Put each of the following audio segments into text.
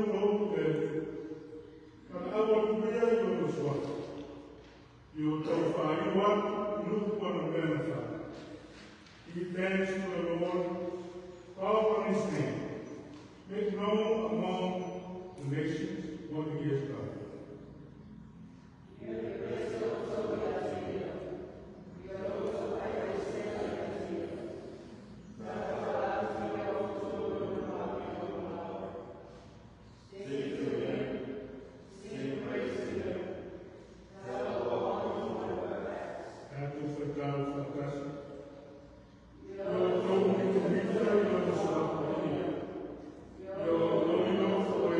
outou i le Atua, valaau atu ia i Lona suafa, ia outou faaiu atu i nuu o le mea na fai. Give thanks to the Lord, call on His name, make known among the nations what He has done. Sing to him, sing praise to him, tell of all his wonderful acts. Tatou faitau faatasi. Ia outou mita i Lona suafa paia. Ia outou nofo.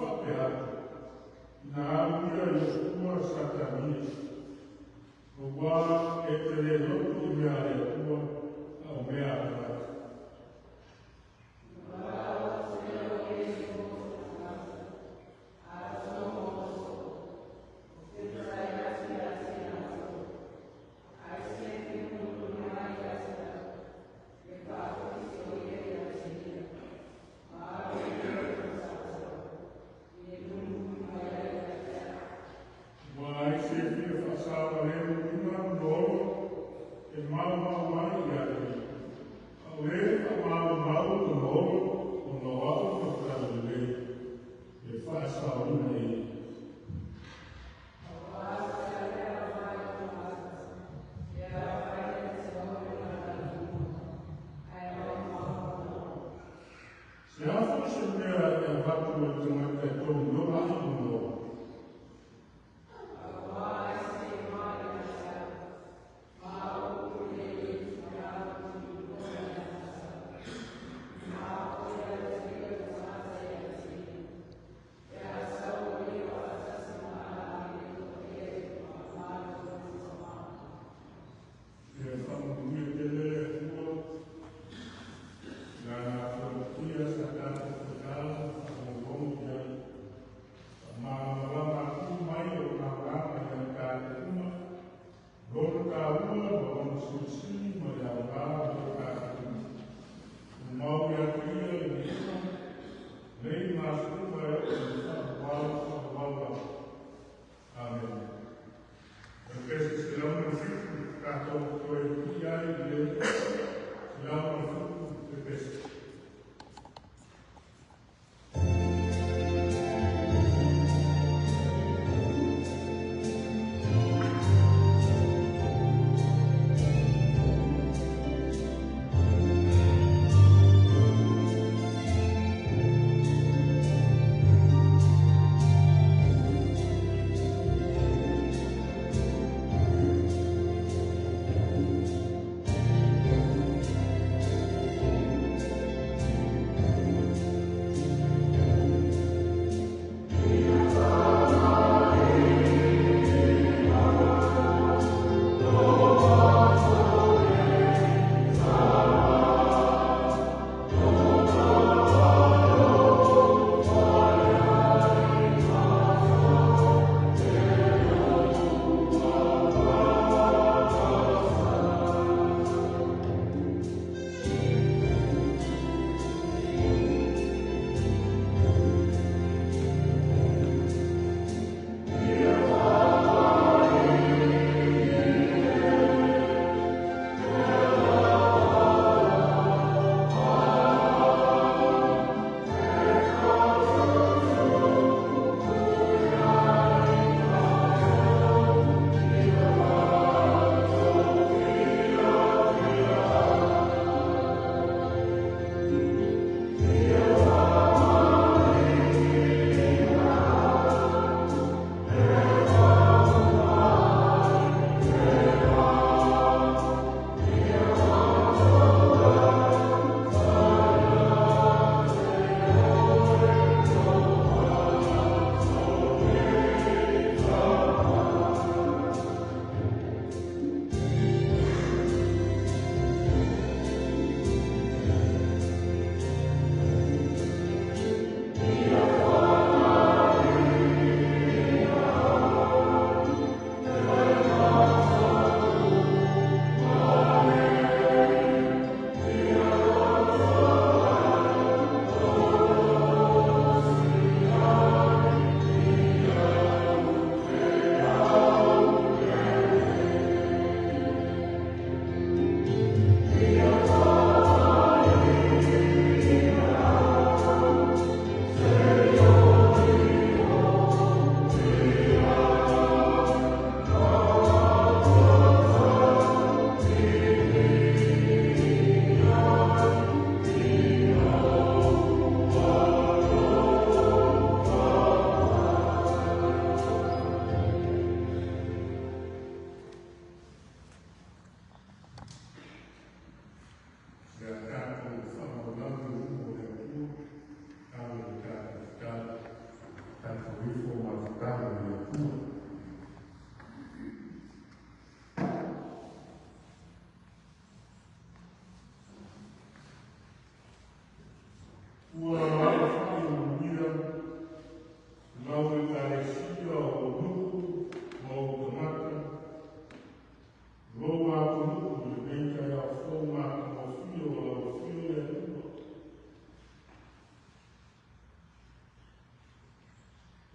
Faapea atu, “Ina alu ia i lou tuma sa te agia, auā e te le loto i mea a le Atua, a o mea a tagata.” Ua ai se fia faasaogalemu ina ma Olo e maumau ai ia te ia.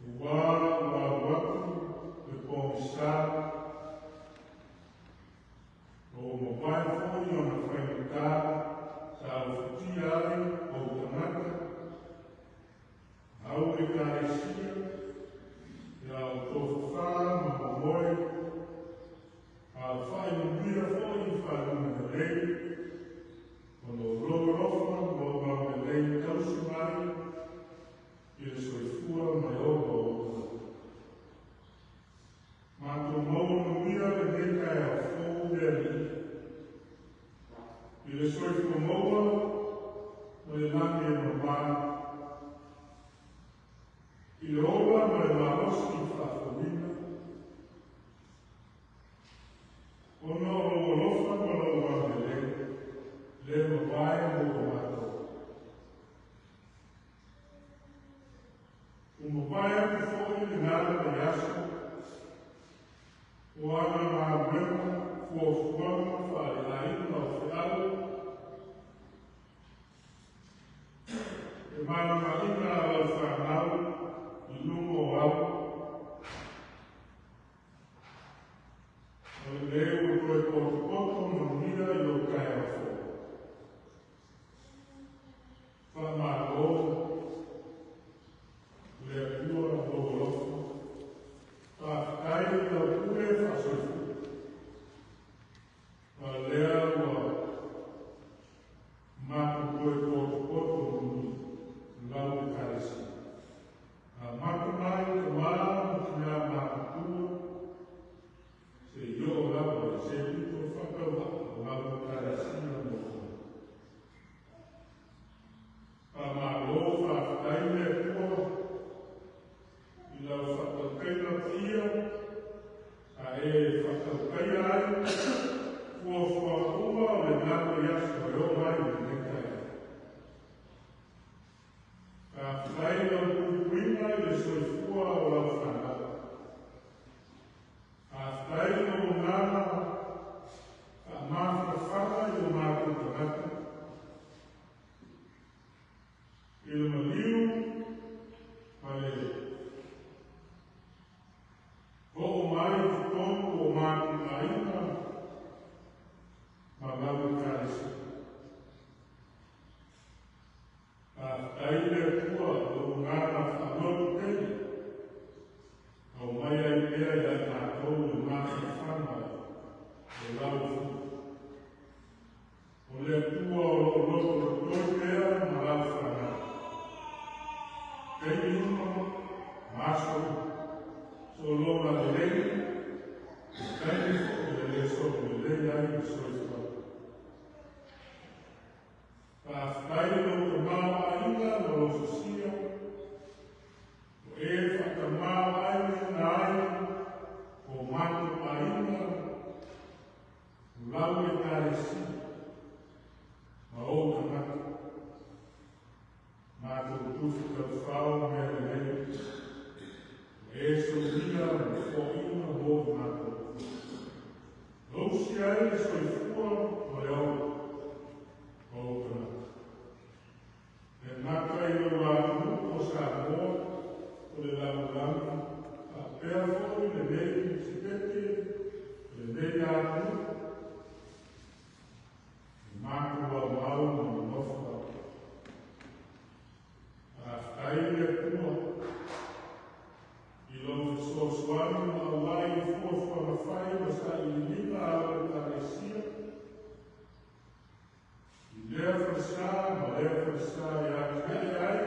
Ua ua alu atu le pogisa, o ua mavae foi ona faigata sa ofatia ai ou tagata, au ekalesia, ia o tofafā ma momoe, a o faaimanuia foi i faaiuga lelei, ona o lou alofa ma lou agalelei tausi mai i le soifua ma le ola o ou tagata. Matou maua manuia lenei taeao fou le Alii, i le soifua maua ma le lagi e mama, i le ola ma le malosi faafouina, ona o lou alofa ma lou agalelei, le mavae mo matou. Ua mavae atu foi lena vaiaso, o ana galuega fuafuaga faaleaiga o feau, e malamaina a lau fanau i luga o au, o lenei ua toe potopoto manuia i lou taeao fou. Faamalo le Atua lou alofa, faafetai i lau pule faasoifua. A lea ua matou toe potopoto manuia lau ekalesia. Amata mai tamā ma tinā matutua, seia oo lava i se pito faatauvaa o lau ekalesia mo oe. Faamalo faafetai le Atua i lau faatautaiga paia, a e faatautaia ai fuafuaga uma o lena vaiaso e oo mai i lenei taeao. Faafetai lau puipuiga i le soifua o lau fanau. Faafetai lou agaga faamafanafana i o matou tagata, i le maliu ma le oo mai i totonu o matou aiga ma lau ekalesia. Faafetai le Atua lou agaga faalototele, aumai ai pea ia i matou le mafanafana o lau Afio. O le Atua o loo lotolotoi pea ma lau fanau. Taimi uma ma aso uma, sologa lelei, taimi foi e le solo lelei ai le soifuaga. Faafetai lou tamaoaiga ma lou sosia, o e faatamaoaigaina ai o matou aiga, o lau ekalesia ma ou tagata. Matou tufi taufao mea lelei, o e soumia ma foaiina mo i matou. Lausi ai le soifua ma le ola o ou tagata. E gata i lou atunuu o Samoa o le lalolagi, faapea foi lenei Setete, lenei atunuu, e matou aumau ma nonofo ai. Faafetai le Atua i lou fesoasoani ma auai i fuafuaga fai ma sailiiliga a lau ekalesia, i lea falesa ma lea falesa e atiae ai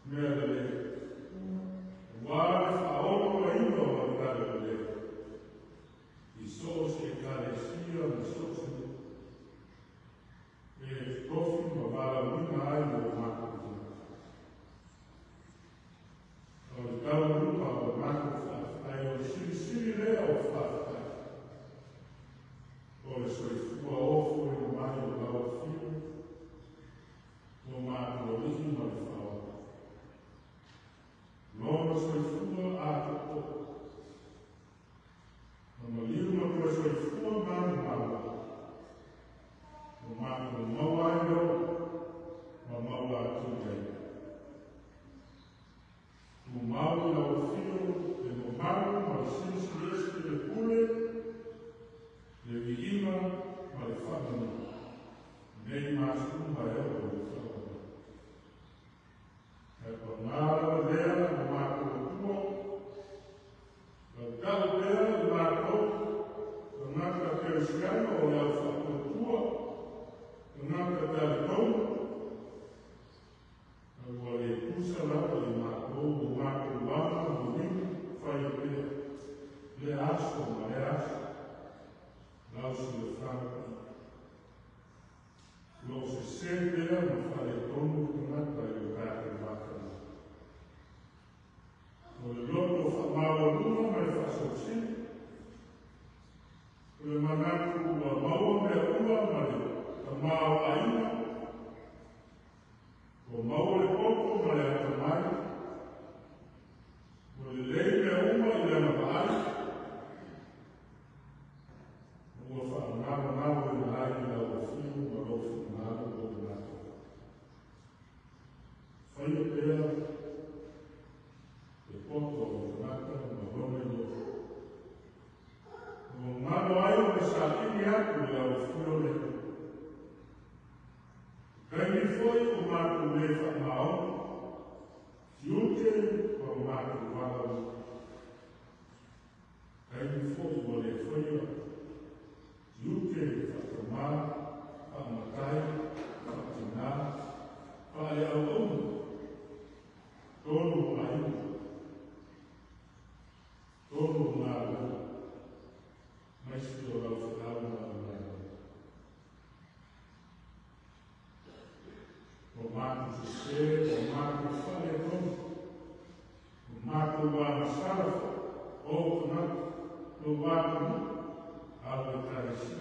mea lelei, aua le faaolaolaina o lau talalelei i so o se ekalesia ma so o se nuu e totofi ma valaauina ai o matou tagata. O le taualuga o matou faafetai, o le silisili lea o faafetai, o le soifua ofoina mai o lau Afio, o matou Alii ma le Faaola. Lona soifua atoatoa, ma maliu ma toe soifua manumalo, o matou maua ai le ola ma maua atili ai. Tumau i lau afio le mamalu ma le silisiliese, le pule, le viiga ma le faamanu, nei ma aso uma e oo i le faavavau. Ae paga lava lea lo matou Atua, lautau pea i matou tagata kerisiano o le au faatuatua, tagata talitonu, a ua le tusa lava i matou o matou aga ma uiga faia pea lea aso ma lea aso lau silafaga paia. O lo o sesē pea ma faaletonu tagata i lo tatou vataua. O le loto faamaualuga ma le faasolosili, o le manatu ua maua mea uma ma le tamaoaiga, ua maua le poto ma le atamai, ua lelei mea uma i lana vaai, ua faagalogaloina ai lau afio ma lou finagalo o i matou. Faia pea le poto o le tagata ma lona iloa. Ua galo ai ona saili atu i lau afio le Atua. Taimi foi o matou le faamaoni, tiute ma o matou valaauina. Taimi foi ua le faia tiute faatamā, faamatai, faatinā, faaleauauna, tonu o aiga, tonu o galuega, aemaise o lau feau ma lau galuega. O matou sesē, o matou faaletonu, o matou agasala foi, o tagata, lou atunuu, au Ekalesia.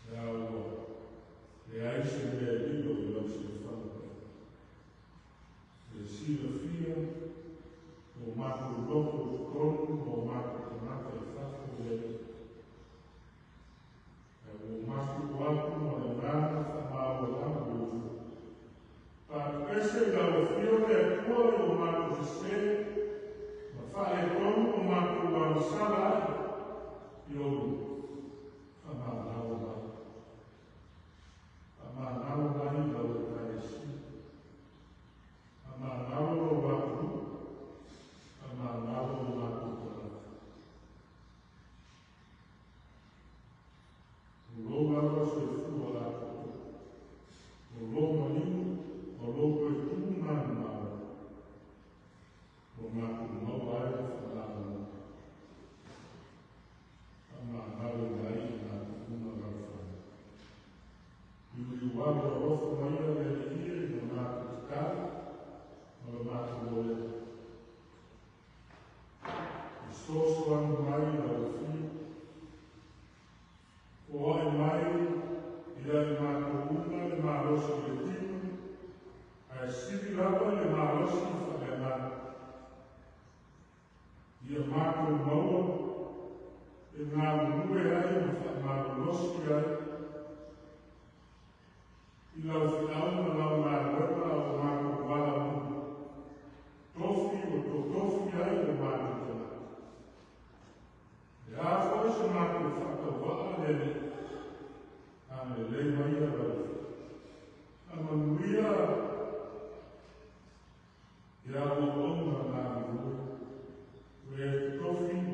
Ia ua leai se mea e lilo i lau silafaga paia. Le silafia o matou loto i totonu ma o matou tagata i fafo i le Alii. Ae ua mafutu atu ma le agaga faamaualalo i lou Faatuese i lau afio le Atua i o matou sesē ma faaletonu o matou agasala ai i ou faamagalo mai. Faamagalo mai i lau Ekalesia. Faamagalo lou atunuu. Faamagalo o matou tagata. O lou lava soifua atoatoa, o lou maliu, o lou toe tu manumalo, ua matou maua ai le faamagaloga. Faamagaloina ai i matou uma lau fanau. Liuliu alo alofa maia le Alii e i la matou tatalo ma la matou olea. Fesoasoani mai lau afio, foai mai ia i matou uma le malosi i le tino, ae sili lava i le malosi faaleagaga. Ia matou maua e galulue ai ma faamalolosi ai i lau feau ma lau galuega a o matou valaauina, tofi ua totofi ai o matou tagata. Le a foi se matou faatauvaa le Alii, agalelei maia lau afio. Faamanuia ia auaunaga galulue, o e totofi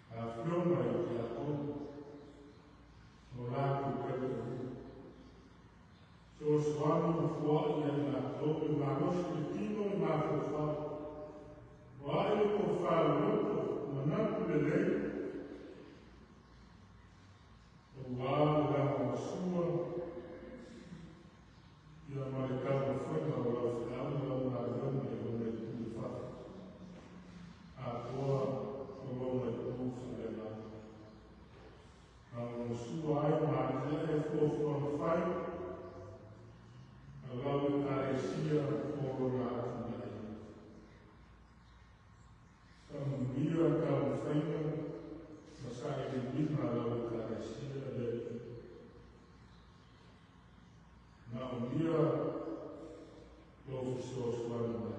afioga i tiakono o latou taitaiina. Fesoasoani ma foai ia i latou le malosi i le tino le mafaufau. Foai le tofa loto, manatu lelei, aua le lagolagosua ia ma le taumafaiga o lau feau ma lau galuega i lona itu i fafo, atoa o lona itu faaleagaga. Lagolagosua ai ma atiae fuafuaga fai a lau Ekalesia mo lona atinaeina. Faamanuia taumafaiga ma sailiiliga a lau Ekalesia le Alii. Naomia lou fesoasoani mai.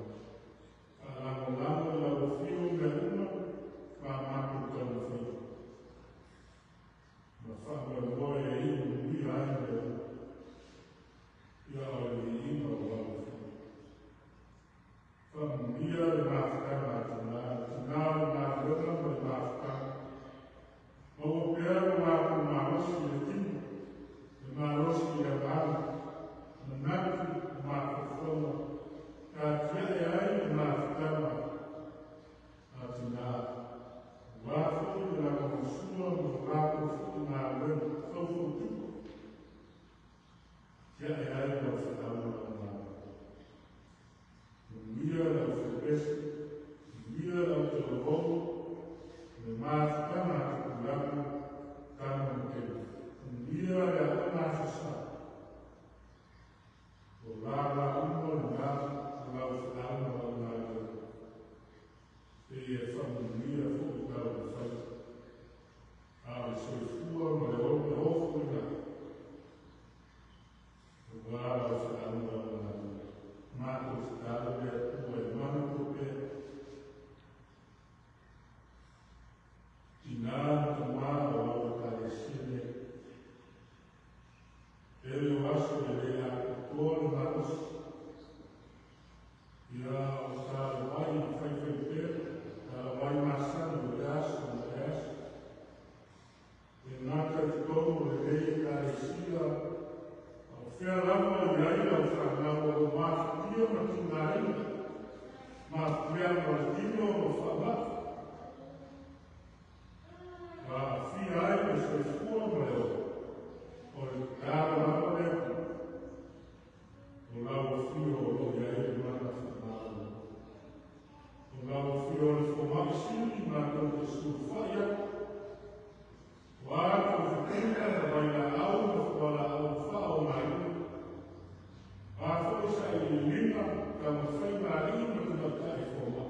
tatalo le Atua e manatua pea tinā ma tamā o lau Ekalesia nei. Tele o aso e lē atoatoa le malosi, ia o talavai faifaipea, talavai masani o le aso ma le aso. E gata i totonu o lenei Ekalesia, a o fea lava i ai lau fanau o lo o mafatia ma tigaina, mafuiaga o le tino ma faama'i, ua aafia ai le soifua ma le ola. O le tatalo lava le Atua, o lau afio o lo o i ai le mana faamalo. O lau afio o le Foma'i Sili matou te sulufai atu, o a togafitiga ma vailaau ma fualaau faaaogaina, o a foi sailiiliga, taumafaiga a alii ma tamaitai foma'i,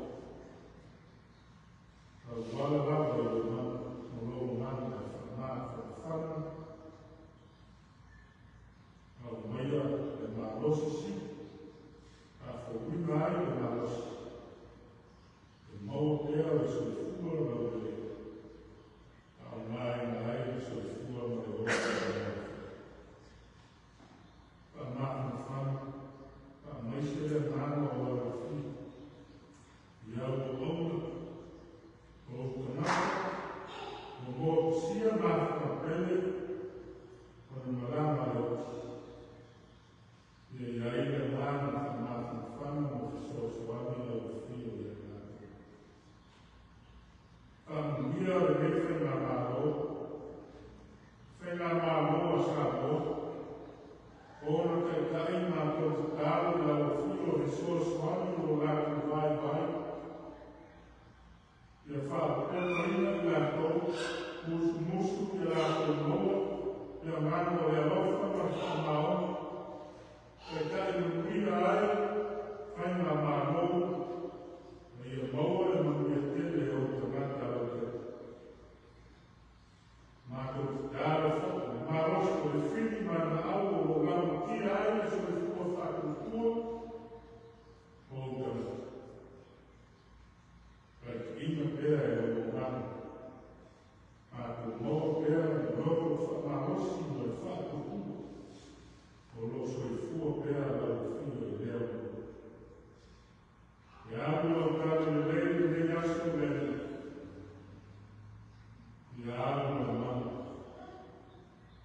tauala lava i lou mana ma lou agaga e faamafanafana, aumaia le malosi sili, faafouina ai le malosi, e maua pea le soifua laulelei, faaaogaina ai le soifua ma le ola faamaonia. Faamafanafana, faamaise le agaga o lau afio i au auauna, o ou tagata, ua motusia mafanapele o le malaga a le oti. Ia i ai le agaga faamafanafana ma fesoasoani lau afio ia i latou. Faamanuia lenei Faigamalo a Samoa, ona taitai matou tatalo i lau afio e fesoasoani i lo latou vaivai, ia faaopoopoina i latou, musumusu ia latou maua le agaga o le alofa ma le faamaoni, taitai manuia ai Faigamalo, ma ia maua le manuia tele o tagata lautele. Matou tatalo foi le malosi o le fili ma le maau o lo o lamatia ai le soifua faatuatua o ou tagata. Taitaiina pea e lou agaga, matou maua pea le loto faamalosi ma le faatuatua o lo o soifua pea lau afio i lea ua. Ia alu lau talalelei lenei aso le Alii. Ia alu ma le mana.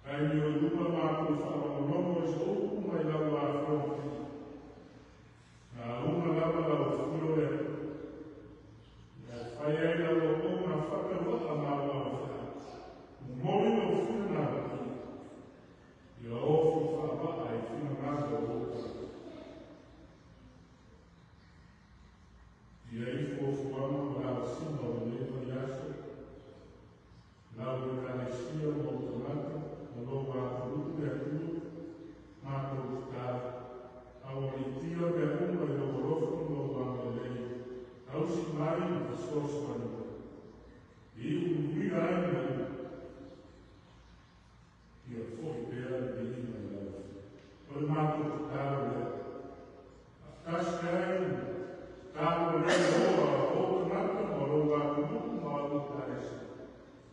Taimi o i luma matou faalogologo i se upu mai lau Afioga Paia. Lauga lava lau afio le Atua. Ia fai ai lau auauna faatauvaa ma au alofeau. Momoli lou finagalo Paia. Ia ofi faavaa i finagalo o ou tagata. Ia i fuafuaga ma lavasiga o lenei vaiaso, lau Ekalesia ma ou tagata, ma lou atunuu le Atua, matou tatalo, aualiitia mea uma i lou alofa ma lou agalelei, tausi mai ma fesoasoani mai, e iu manuia ai mea uma. Ia foi pea le viiga i lau Afioga. O le matou tatalo lea, faatasi ai tatalo lea oa ou tagata ma lou atunuu ma lau Ekalesia,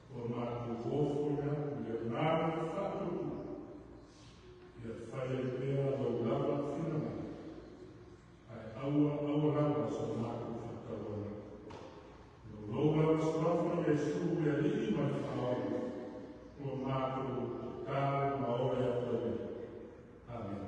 ua matou ofoina atu i le agaga faatuatua, ia fai ai pea lou lava finagalo, ae aua aua lava so matou faatauana. O lou lava suafa Iesu le Alii ma le Faaola, ua matou tatalo ma ole atu ai nei. Amene.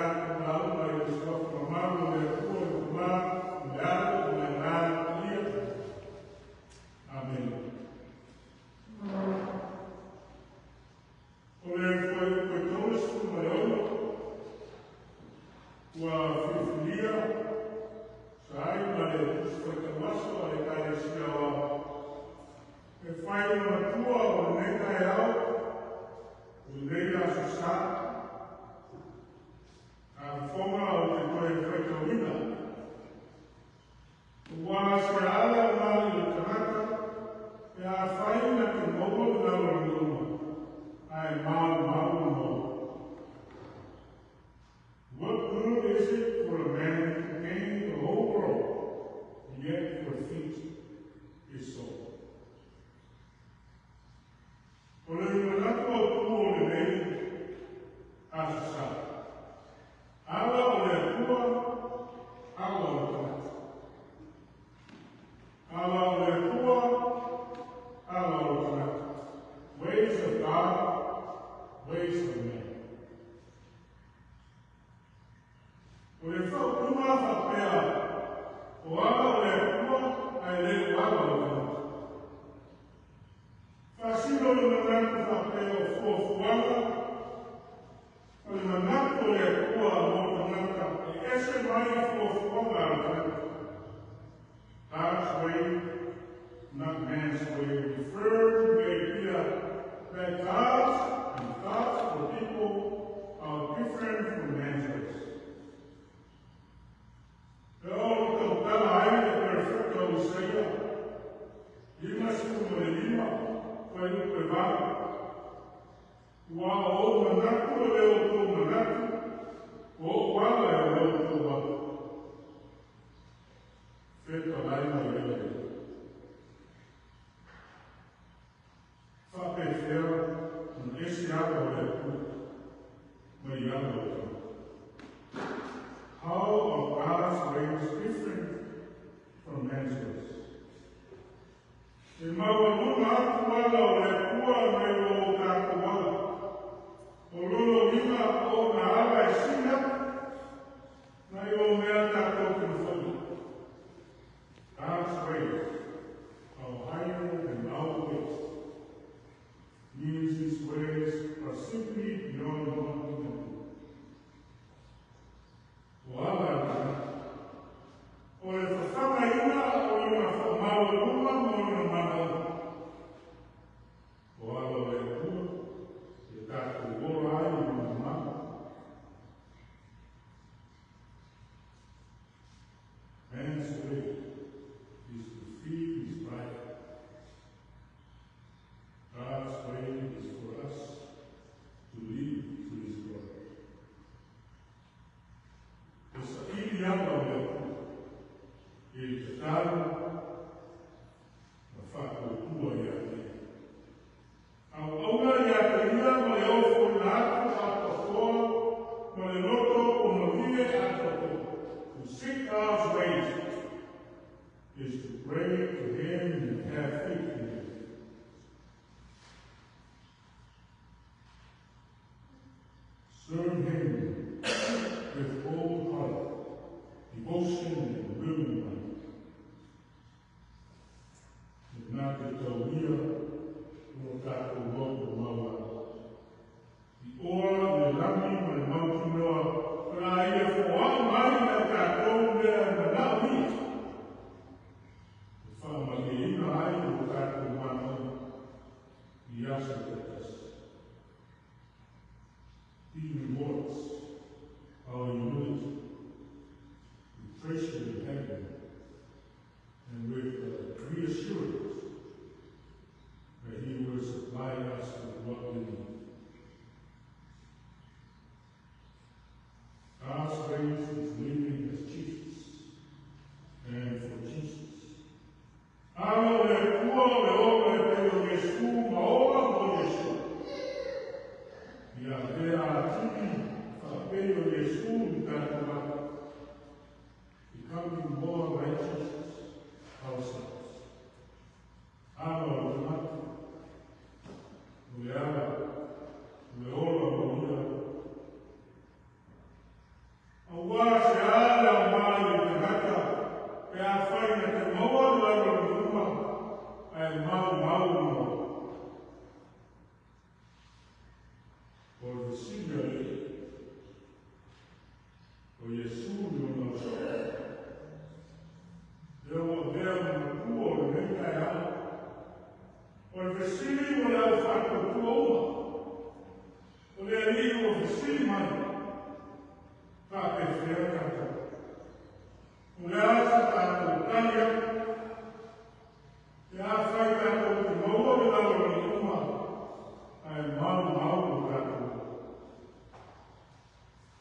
Tatou lauga i le suafa mamalu o le Atua le Tama, o le Alo, o le Agaga Paia. Amene. O le fuaiupu e 36 ua filifilia sa ai ma le Tusi Faitau Aso a le Ekalesia Aoao e fai ma matua o lenei taeao, o lenei aso Sa. A fofoga ou te toe faitauina. Ua se ala na i le tagata pe afai na te maua le lalolagi uma, ae maumau lona ola. What good is it for a man to gain the whole world and yet forfeit his soul? O le manatu autu o lenei aso Sa. Ala o le Atua, ala o le tagata. Ala o le Atua, ala o le tagata. Ways of God, ways of man. O le faaupuga faapea, o ala o le Atua, ae le o ala o le tagata. Faasino le manatu faapea o fuafuaga, o le manatu o le Atua mo tagata, e ese mai fuafuaga a le tagata. God's way, not man's way, refer to the idea that God's and thoughts for people are different from man's ways. E o tautala ai le perofeta o Isaia, 55, fuaiupu e 8. Ua o ou manatu e le o outou manatu, o ou ala e le o outou ala. Fetalai mai ai le. Faapefea ona ese ala o le Atua mai ala o le tagata. How are God's ways different from man's ways? E maualuga atu ala o le Atua nai lo o tatou ala. O lona uiga o ona ala e sili atu nai lo mea tatou te mafaia. God's ways are higher than our ways. Means his ways are simply beyond what we can do. O ala a le tagata. O le fafagaina o lona faamaualuga ma lona manaoga. O ala o le Atua, e tatou ola ai i lona mamalu. Man's way is to feed his pride. God's way is for us to live to his glory. E saili ala o le Atua, e tatalo ma faatuatua ia te ia. Auauna ia te ia ma le ofoina atu atoatoa ma le loto o malie atoatoa. To seek God's ways is to pray to him and have faith in him. Serve him with whole heart, devotion and willing mind. E na te tauia o tatou loto maualalo. I oa i le lagi ma le mautinoa, o le a ia foai mai ia tatou mea e manaomia. E faamalieina ai o tatou manaoga i aso taitasi. He rewards our humility with treasure in heaven and with the reassurance that he will supply us with what we need. God's ways is living as Jesus and for Jesus. Ala o le Atua o le ola e pei o Iesu ma ola mo Iesu. Ia avea atili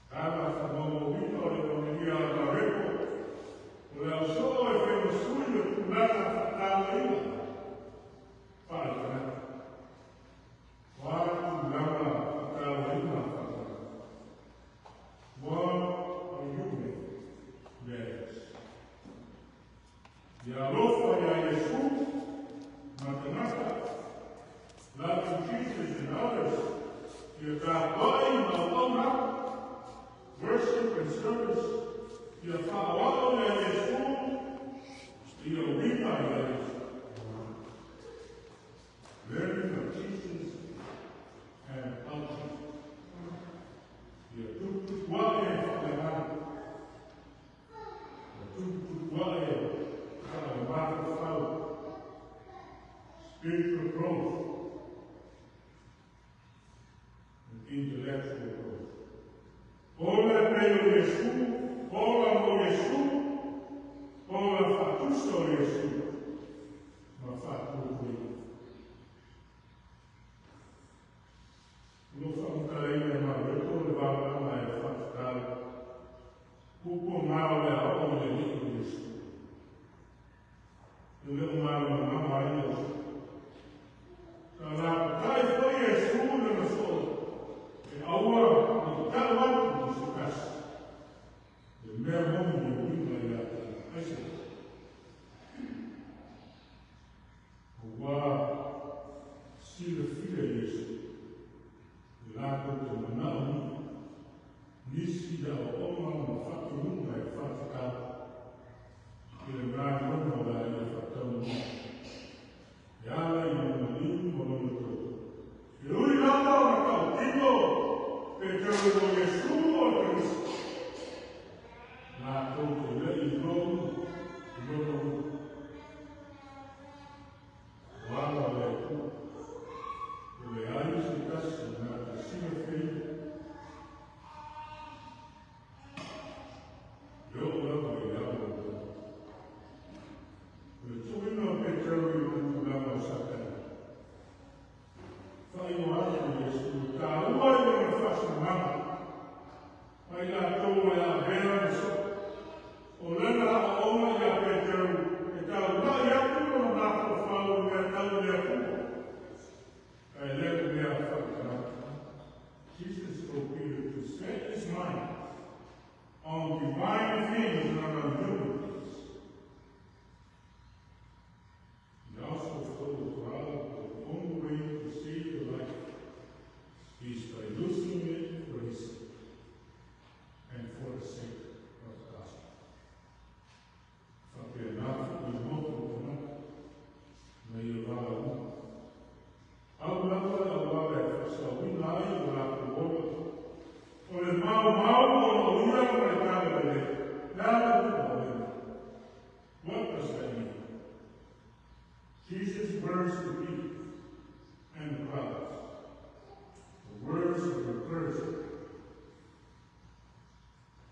Tala whakamauina o le Evanelia a Mareko, o le ausoo e faimasui o tulaga faatauaina faale-tagata. O a tulaga faatauaina faale-tagata? What are human values? Ia alofa ia Iesu ma tagata, loving Jesus and others, ia tapuai ma auauna, worship and service, ia faaauau ia Iesu, ia uiga ia Iesu. Learning of Jesus and of Jesus. Ia tuputupuae faaleagaga. Ia tuputupuae faalemafaufau. Spiritual growth and intellectual growth. Ola e pei o Iesu, ola mo Iesu, ola faatusa o Iesu, ma faatuatuina. O lo faamatalaina e Mareko le valaauga e faatatau puupuu na o le aoga i le Alii o Iesu. E le o malamalama ai le ausoo. Sa lapatai foi Iesu lana soo e aua ne i tau atu i se tasi le mea moni e uiga ia te ia. Aisea? Ua silafia Iesu e latou te manaomia nisi aoaoga ma faatonuga e faatatau i le galuega o le a ia faataunuu e ala i lona maliu ma lona tautua. E ui lava ona tautino Peteru o Iesu o le Keriso, latou te le i iloa uma i lona uiga. O ala o le Atua, e leai se tasi na te silafiaina e oo lava i le alo o le tagata. O le tuuina o Peteru i lona tulaga o Satani, faailoa atu e Iesu le taua i lona faasilamaga ma i latou o le a avea ma soo. O lana aoaoga ia Peteru e taulai atu lona mafaufau i mea tau i le Atua, ae le o mea faale-tagata. Jesus told Peter to set his mind on divine things, not on human things. He also told the crowd that the only way to save your life is by losing it for his sake and for the sake of the gospel. Faapena foi le motu o tagata na ia valaauina. Au lava le auala e faasaoina ai o latou ola, o le maumau ona o ia ma le talalelei. Le a le upu o lena? What does that mean? Jesus' words to Peter and the crowds, the words of encouragement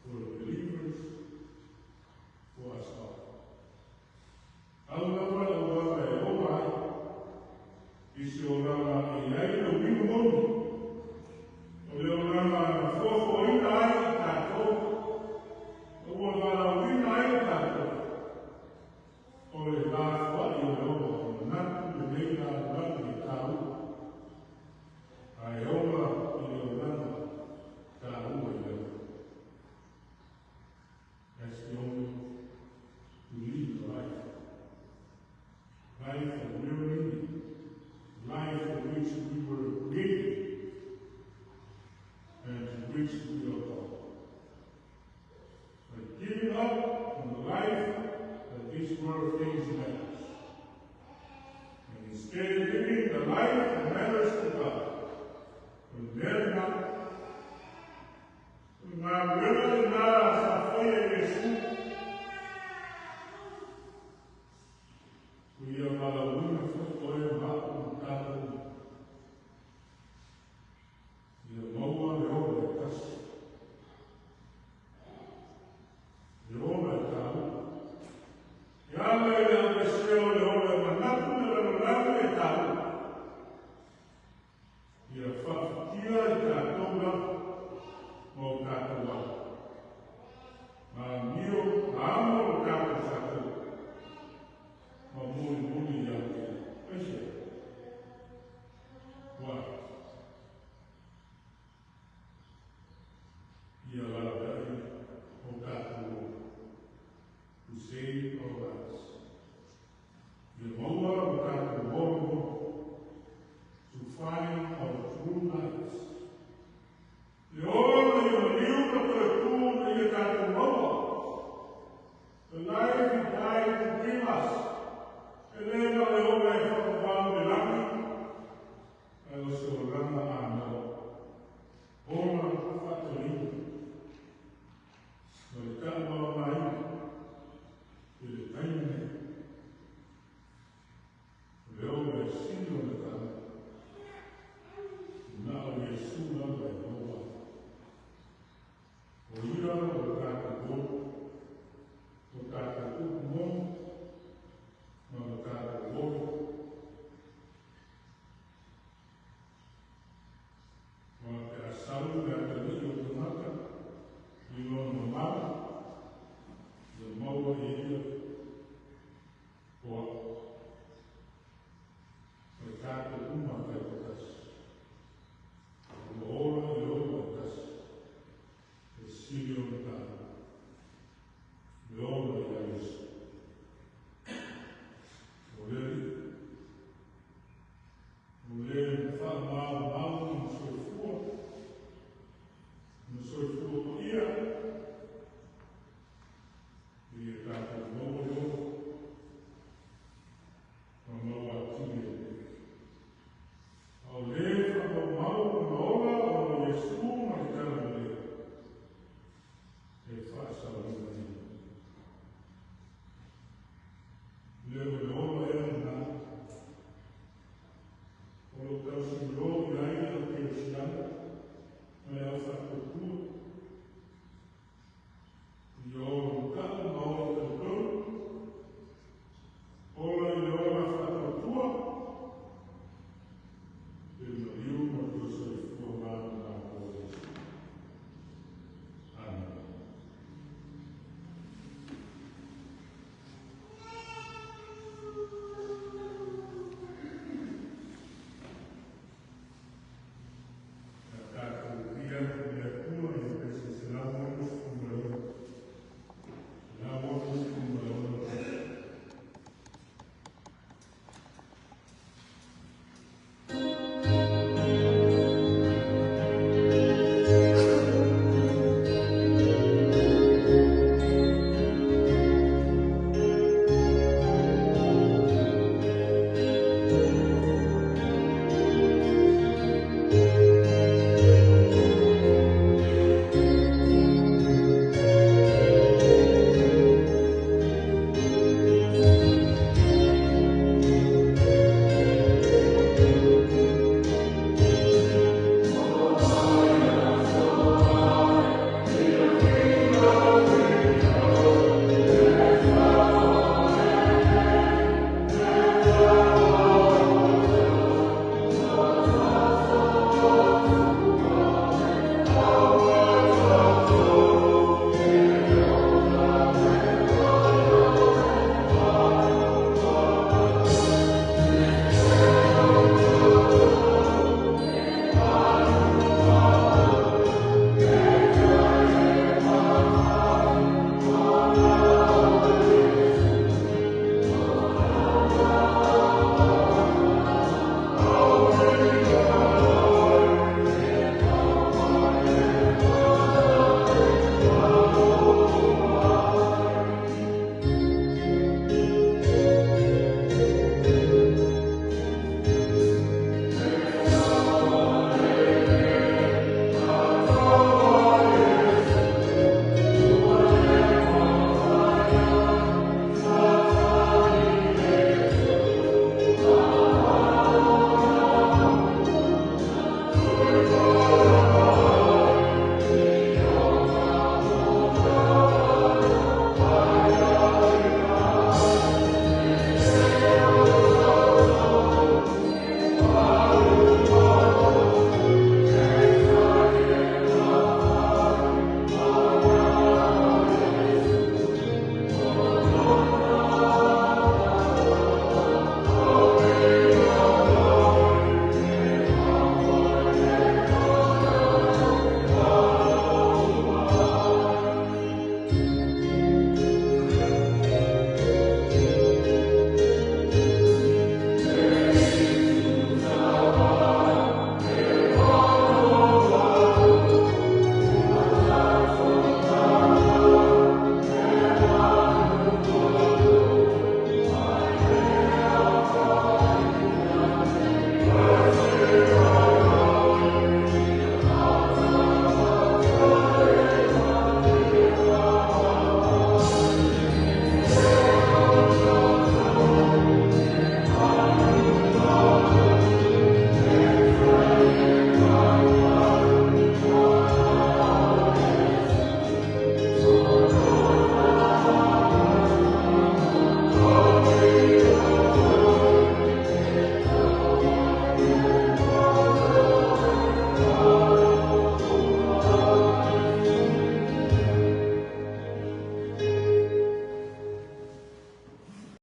for the believers, for us all. Au lava le auala e ola ai, i se olaga e i ai le uiga moni, o le olaga na foafoaina ai i tatou, ma ua valaauina ai tatou, o le lafoai o le ola o manatu lenei lalolagi e taua, ae ola i le olaga taua i le Atua. That's the only to lead the life. Life of real meaning. Life for which we were created and to which we are called. By giving up on the life that this world thinks matters, and instead living the life that matters to God. O le mea lena, o le galuega lena sa faia e Iesu, ua ia valaauina foi oe ma au ma tatou uma. Ia maua le ola e tasi, le ola e taua. E ala i le aveesea o le ola e manatu le lalolagi e taua. Ia faafatia i tatou lava ma o tatou aiga. Ia laveai o tatou ola. To save our lives. Ia maua o tatou ola moni. To find our true lives. Le ola na ia maliu ma toe tu ina ia tatou maua. The life he died to give us. E le na o le ola e whakawau le lagi, ae o se olaga anoa. Ola faatolina. Ma le taavavaina i le taimi nei. O le ola e sili ona taua. Na o Iesu lava e maua. O ia o le tatou ola, o tatou upu moni, ma le tatou ola. Aua pe a sau le atalii o le tagata i lona mamao, ia maua e ia o au. O le tatou uma taitoatasi. Ua ola i le ola e tasi. E sili ona taua. Le ola ia Iesu. O le Alii. O le na faamaumau ma soifua. Na soifua.